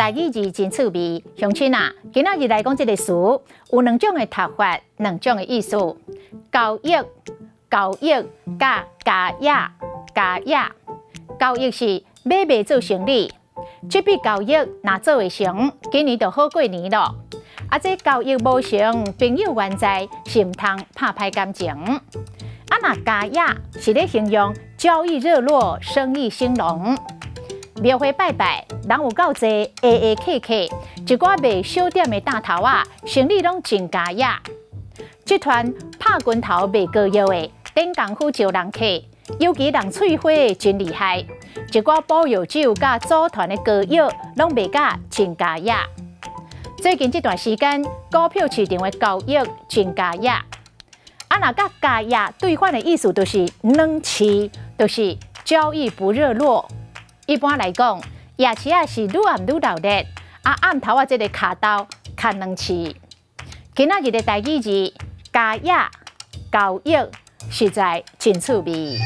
台語字真趣味，鄉親啊，今仔日來講這个詞，有兩種的讀法，兩種的意思。交易、交易佮交易、交易。交易是買賣做生理，這筆交易若做會成，今年就好過年囉。啊，這交易無成，朋友冤債，是毋通拍歹感情。啊，若交易是咧形容交易熱絡，生意興隆。廟會拜拜，人有夠濟，下下客客，一寡賣小點的擔頭仔，生理攏真交易。這團拍拳頭賣膏藥的，頂功夫招人客，尤其人喙火真厲害。一寡保藥酒佮組團的膏藥，攏賣甲真交易。最近這段時間，股票市場的交易真交易。啊，若佮交易對反的意思，就是冷市，就是交易不熱絡。一般來講，夜市仔是愈暗愈鬧熱，啊暗頭仔這个跤頭較冷市。今仔日的台語字，交易、交易，實在真趣味。